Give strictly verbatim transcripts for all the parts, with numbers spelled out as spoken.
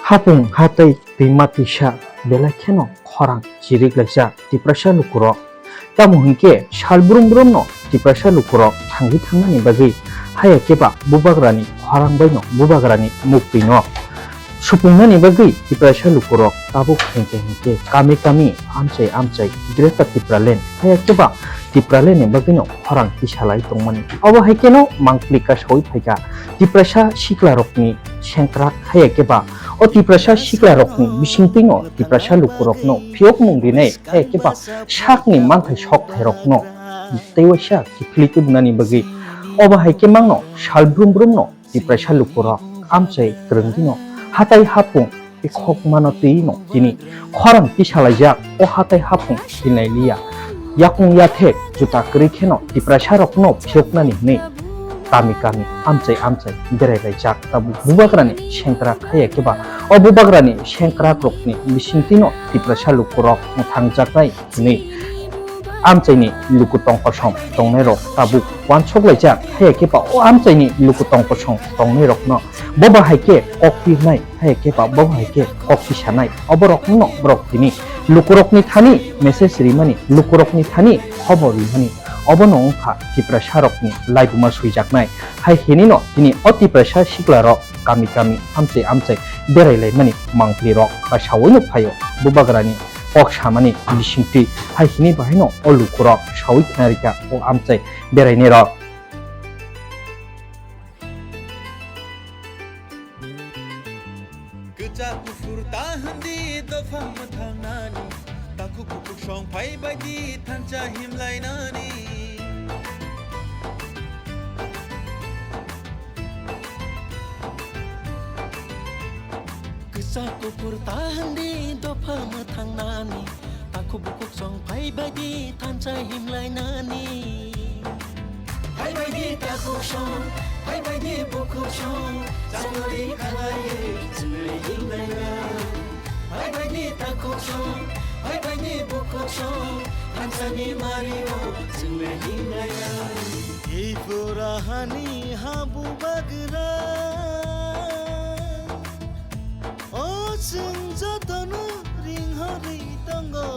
Hapung hatei twima twisa belai kheno khorang chirik laijak Tiprasa lukurok. Tamo hinkhe sal brum brumno Tiprasa lukurok thangwi thangnani bagwi haya keba bubagrani khorang baino bubagrani muktwino supungnani bagwi Tiprasa lukurok tabuk hinkhe hinkhe kami kami amchai amchai Greater Tipraland haya keba Tipralandni bagwino khorang tisalai tongmani. Obo hai kheno mangpli kasawi phaikha Tiprasa siklarokni sengkrak haya keba o Tiprasa siklarokni bisingtwino Tiprasa lukurokno phiyokmung rinai haya keba sakni manthai sokthairokno teiwaisa kiphilwi tubunani bagwi. Obo hai khe mangno sal brum brumno Tiprasa lukurok amchai kwrwngdino hatai hapung ekhokmano twino tini khorang tisalaijak o hatai hapung tinai liya. Yakung yathek juta kwrwi kheno Tiprasarokno phiyoknani hwnwi kami kami amchai amchai berai laijak tabuk bubagrani sengkrak haya keba o bubagrani sengkrakrokni bisingtwino Tiprasa lukurok mwthangjaknai hwnwi amchaini luku tong kosong tongnairok tabuk uansuk laijak haya keba o amchaini luku tong kosong tongnairokno boba hai khe kok pirnai haya khe ba bo hai khe kok tisanai. Oborokno borok tini lukurokni thani message rimani, lukurokni thani khobor rimani. Obono wngkha Tiprasarokni laibuma swijaknai. Hai hinino tini o Tiprasa siklarok kami kami amchai amchai berai laimani mangpli rok ba sawino phaio bubagrani kok samani bisingtwi. Hai hini bahaino o lukurok sawi khnarikha o amchai berainairok. Kwchak kuphur ta hwndi dopha mwthangnani, takhuk bukhuk song phai bai di thansa himlainani. Kwchak kuphur ta hwndi dopha mwthangnani, takhuk bukhuk song phai bai di thansa himlainani. Phai bai di takhuk song, phai bai di bukhuk song, chakori khalaiwi chwngwi himlainai. Phai bai di takhuk song, phai bai di bukhuk song, thansani mario chwngwi himlainai. Tripura hani habu bagra. O chwng jotono ringhorwi tongo.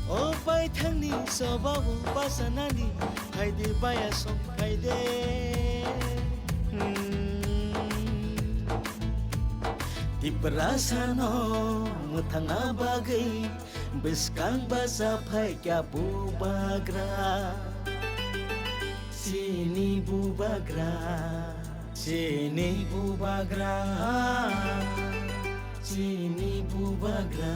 O paithakni chobago bachanani phaidi baya song phaide. Hmm. Tiprasano mwthangna bagwi bwskang bacha phaikha bubagra. Chini bubagra. Chini bubagra, chini bubagra.